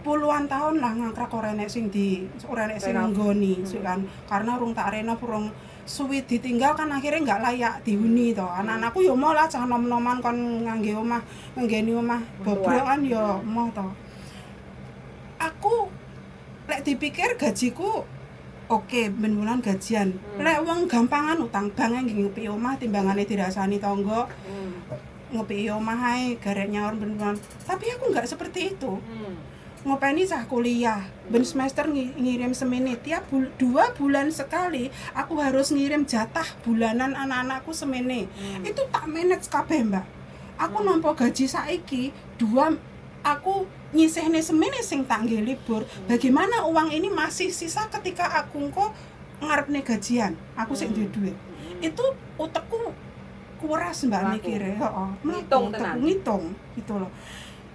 Puluhan tahun lah ngangkrak ora enek sing di, ora enek sing Renov. nggoni kan, karena urung tak renov, urung suwi ditinggal kan, akhirnya nggak layak dihuni to. Anak-anakku yo mau lah, cah nom-noman kon ngangge omah, nganggeni omah bobrok kan yo moh to. Aku lek dipikir gajiku oke, ben bulan gajian. Lek wong gampangan utang bank nggih ngepiki omah timbangane dirasani tangga, ngepiki omah ae garek nyaur ben bulan. Tapi aku nggak seperti itu. Ngopeni cah kuliah ben semester ngirim semene, tiap 2 bulan sekali aku harus ngirim jatah bulanan anak-anakku semene. Itu tak manage kabeh, Mbak. Aku nampa gaji saiki dua, aku nyisihne semene sing tak nggo libur. Bagaimana uang ini masih sisa ketika aku engko ngarepne gajian, aku sik duwe duit. Itu utekku kuras, Mbak. Mlaku. Mikire, heeh. Ngitung Mlaku, tenan. utekku ngitung gitu loh.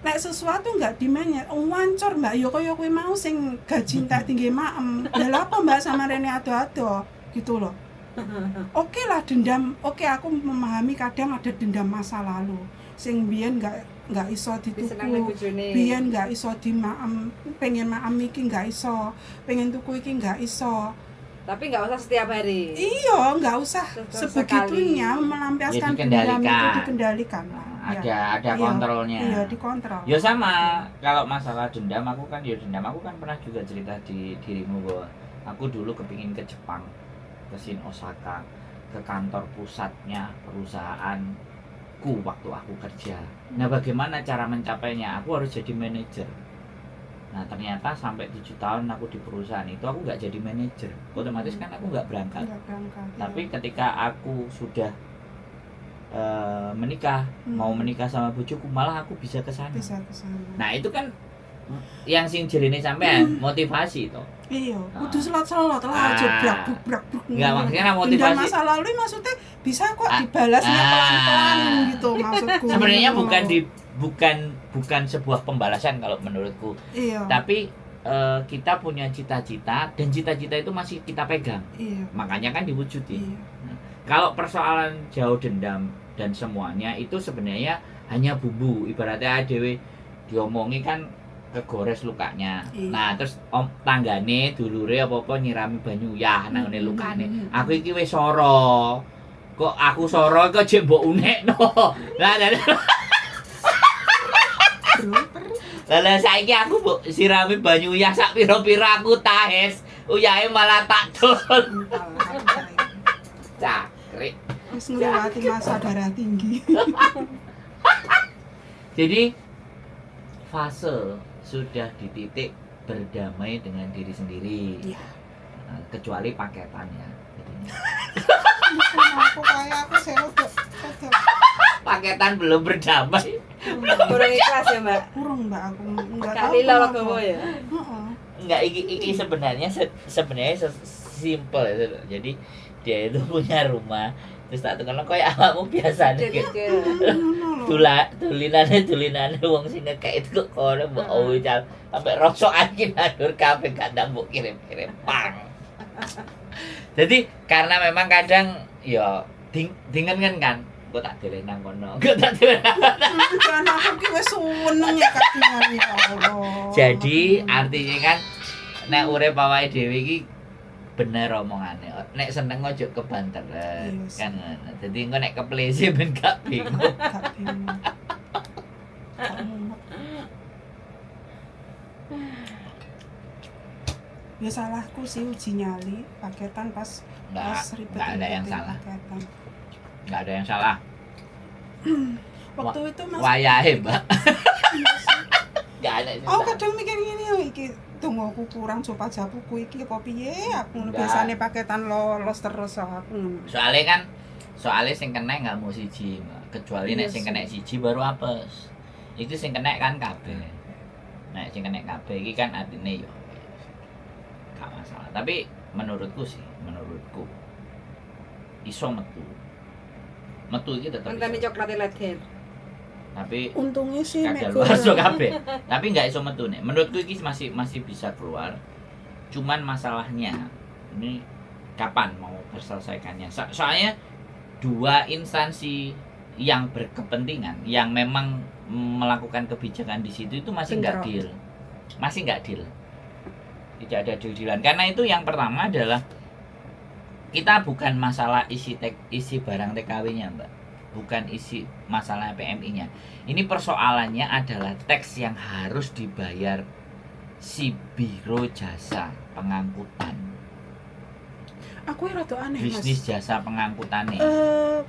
Nek sesuatu nggak dimanage, wancur, Mbak. Yo kaya kowe mau sing gaji entek tinggi maem. Lah lha apa, Mbak, sama rene ado-ado gitu loh. Oke lah dendam, oke, aku memahami kadang ada dendam masa lalu. Sing biyen nggak iso Disenangne dituku, bojone. Biyen nggak iso dimaem, pengen maem iki nggak iso, pengen tuku iki nggak iso. Tapi nggak usah setiap hari. Iya, nggak usah sebegitunya Sesekali. Melampiaskan Ya, dendam itu dikendalikan. Dikendalikan lah. Ada Ya. ada Iya. kontrolnya. Iya, dikontrol. Ya sama, kalau masalah dendam aku kan, ya dendam aku kan pernah juga cerita di dirimu bahwa aku dulu kepingin ke Jepang, ke Shin Osaka, ke kantor pusatnya perusahaanku waktu aku kerja. Nah, bagaimana cara mencapainya? Aku harus jadi manajer. Nah, ternyata sampai 7 tahun aku di perusahaan itu aku nggak jadi manajer. Otomatis kan aku nggak berangkat. Nggak berangkat. Iya. Tapi ketika aku sudah menikah, mau menikah sama bojoku, malah aku bisa ke sana. Bisa ke sana. Nah, itu kan yang sing jerene sampean motivasi itu. Iya, Ah. kudu selot-selot lah, aja brak bruk brak bruk. Enggak, maksudnya Dendam motivasi masa lalu maksudnya bisa kok Ah. dibalasnya pelan-pelan gitu maksudku. Sebenarnya bukan di bukan bukan sebuah pembalasan kalau menurutku. Tapi kita punya cita-cita dan cita-cita itu masih kita pegang. Makanya kan diwujudin. Kalau persoalan jauh dendam dan semuanya itu sebenarnya hanya bumbu. Ibaratnya dhewe diomongi kan kegores lukanya. Nah, terus om tanggane, dulure apa-apa nyirami banyu uyah nang ngene lukane. Aku iki wis soro. Kok aku soro kok jek mbok unekno. Lah lah Bro, lah lah, saiki aku mbok sirami banyu uyah sak pira-pira aku tahes. Uyahe malah tak dol. Ental aku saiki. Cakrik. Wis ngliwati masa darah tinggi. Jadi fase sudah di titik berdamai dengan diri sendiri. Iya. Nah, kecuali paketannya. Aku kayak aku saya rodok rodok Paketan belum berdamai. Kurang ikhlas ya, Mbak. Kurang, Mbak, aku enggak Gak tahu lila kenapa. legowo ya. Heeh. Enggak, iki iki sebenarnya sebenarnya simple ya. Jadi dia itu punya rumah terus tak tukang koyo awakmu biasa nih. Kecil. Ngono lho. Tula tulinane tulinane wong sing ngekek itu kok kono mbok cal sampai rosokan ki nandur kabeh gak ndang mbok kirim-kirim pang. Jadi karena memang kadang ya dingen kan kan kok tak deleh nang kono. Kok tak deleh nang kono. Kan aku ki wis seneng ya katingan, ya Allah. Jadi artinya kan nek urip awake dhewe iki bener omongane. Nek seneng ojo kebanteran Iya sih. kan ngono. Dadi engko nek kepleset ben gak bingung. Gak bingung. Gak mumet. Ya salahku sih uji nyali paketan pas Enggak, pas ribet enggak ada yang salah. paketan. Enggak ada yang salah. Waktu itu Mas Wayahe, Mbak. Iya sih. Enggak ada yang Aku salah. kadang mikir ngene yo, iki tunggu aku kurang coba japuku iki apa piye aku ngono, Enggak. biasane paketan lolos terus aku ngono. Soalnya kan soalnya sing kena nggak mau siji, Mbak. Kecuali nek Iya sing sih. kena siji baru apes. Itu sing kena kan kabeh. Nek sing kena kabeh iki kan artine yo gak masalah. Tapi menurutku sih, menurutku iso metu. Metu iki tetep Ngenteni iso. coklat leder. Tapi Untungnya sih mek kadal luar kabeh. Tapi nggak iso metu nek. Menurutku iki masih masih bisa keluar. Cuman masalahnya ini kapan mau terselesaikannya? Soalnya dua instansi yang berkepentingan yang memang melakukan kebijakan di situ itu masih nggak Bentrok. deal. Masih nggak deal. Tidak ada deal-dealan. Karena itu yang pertama adalah kita bukan masalah isi barang TKW-nya, Mbak. Bukan isi masalah PMI-nya. Ini persoalannya adalah tax yang harus dibayar si biro jasa pengangkutan. Aku rada aneh, Mas. Bisnis jasa pengangkutannya. Eh,